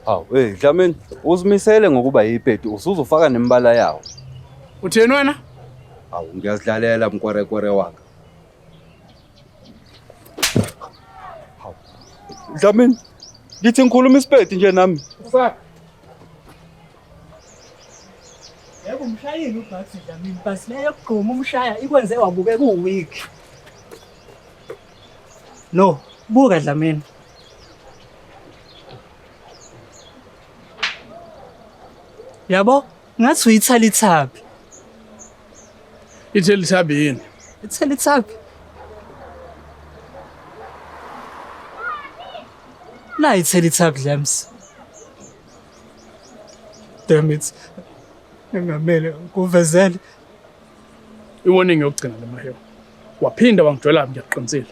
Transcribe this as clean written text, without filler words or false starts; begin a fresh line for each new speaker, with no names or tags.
Hawu, hey Dlamini, uzimisele ngokuba yipeti, usuzofaka nemibala yawo.
Utheni wena?
Hawu, ngiyazidlalela mkwerekwere waka. Hawu. Dlamini, ngithi ngikhuluma isipeti nje nami.
Fuck.
Yebo umshayile uBucks Dlamini but le yokugquma umshaya ikwenze wabukeka uweak. No, buka Dlamini. Yabo, ngathi uyithalithaphi.
Ithelithabi yini?
Ithelithaphi. La ithelithaphi Dlams. Damn it. Ngingamele ngikuvezele.
I-warning yokugcina le Mahewu. Waphinda wangijwela ngiyakuqinisile.